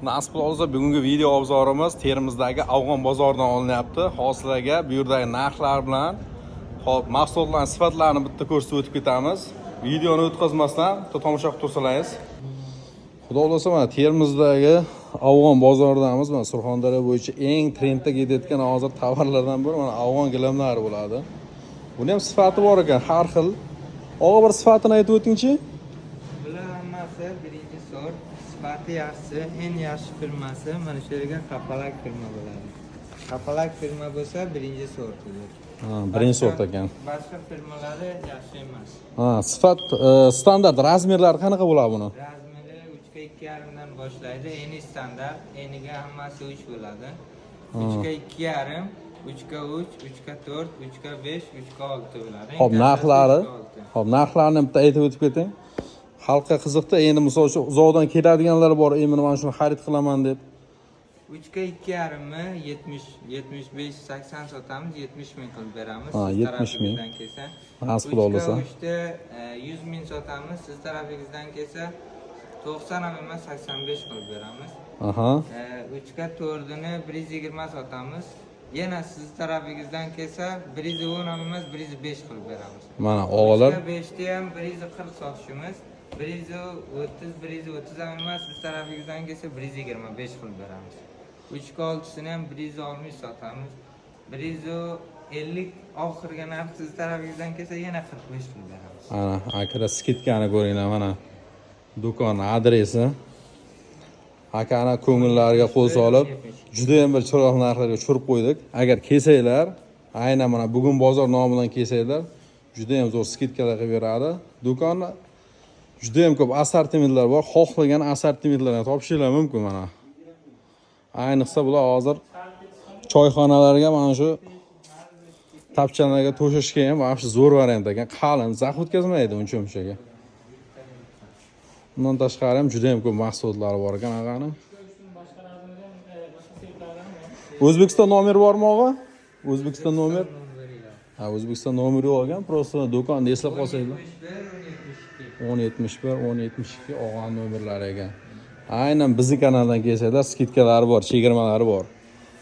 Nasib qilsa, bugungi video obzorimiz Termizdagi Afg'on bozoridan olinyapti. Hozir bu yerdagi narxlar bilan, hop, mahsulotlarning sifatlarini bitta ko'rsatib o'tib ketamiz. Videoni o'tkazmasdan bitta tomosha qilib tursalaringiz. Xudo xohlasa, mana Termizdagi Afg'on bozoridamiz. Mana Surxondaryo bo'yicha eng trendda ketayotgan hozir tovarlardan biri mana afg'on gilamlari bo'ladi. Buni ham sifati bor ekan, har xil. Og'a, bir sifatini aytib o'tingchi. Bular hammasi birinchi sort, sifati yaxshi, eng yaxshi firmasi mana shu yerga Qapalak firma bo'ladi. Qapalak firma bo'lsa, birinchi sortidir. Ha, birinchi sort ekan. Boshqa firmalari yaxshi emas. Ha, sifat standart razmerlari qanaqa bo'ladi buni? Razmeri 3 ga 2,5 dan boshlaydi. Eni standart, eniga hammasi 3 bo'ladi. 3 ga 2,5, 3 ga 3, 3 ga 4, 3 ga 5, 3 ga 6 bo'ladi. Eng Hop, kattasi narxlari. 3 ga 6. Hop, narxlarini bitta aytib o'tib keting. Xalqqa qiziqda, endi misol uchun uzoqdan keladiganlar bor, endi mana shuni xarid qilaman deb. 3 ga 2,5 mi 70, 75, 80 sotamiz, 70 ming qilib beramiz. Ha, Siz 70 ming. tarafingizdan kelsa. Nasib 3 xudo ga xohlasa. 3 ta 100 ming sotamiz, siz tarafingizdan kelsa 90 ham emas, 85 qilib beramiz. 3 ga 4 ini 120 sotamiz. Yana siz tarafingizdan kelsa 110 ham emas, 105 qilib beramiz. Mana og'alar, 3 ga 5 ta ham 140 sotishimiz. 130, 130 ham emas, siz tarafingizdan kelsa 125 qilib beramiz. 3 ga 6 sini ham 160 sotamiz. 150 oxirgi narx, siz tarafingizdan kelsa yana 45 qilib beramiz. Mana akalar, скидка ni ko'ringlar, mana do'kon adresi. Akani ko'ngillariga qo'l solib, juda ham bir chiroyli narxlarga tushirib qo'ydik. Agar kelsanglar, aynan mana bugun bozor nomidan kelsanglar, juda ham zo'r скидка lar qilib beradi. Do'konni juda ham ko'p assortimentlar bor. Xohlagan assortimentlarni topishinglar mumkin mana. Ayniqsa bular hozir choyxonalarga mana shu tapchalarga to'shashga ham вообще zo'r variant ekan. Qalin, zax o'tkazmaydi uncha munchaga. Undan tashqari ham juda ham ko'p mahsulotlari bor ekan ag'ani. O'zbekiston nomeri bormi, og'a? O'zbekiston nomer? Ha, O'zbekiston nomeri yo'q ekan, просто do'konni eslab qolsanglar. 71, 1072. 10 71 10 72 og'ani nomerlari ekan. Aynan bizni kanaldan kelsanglar, скидка lari bor, chegirmalari bor.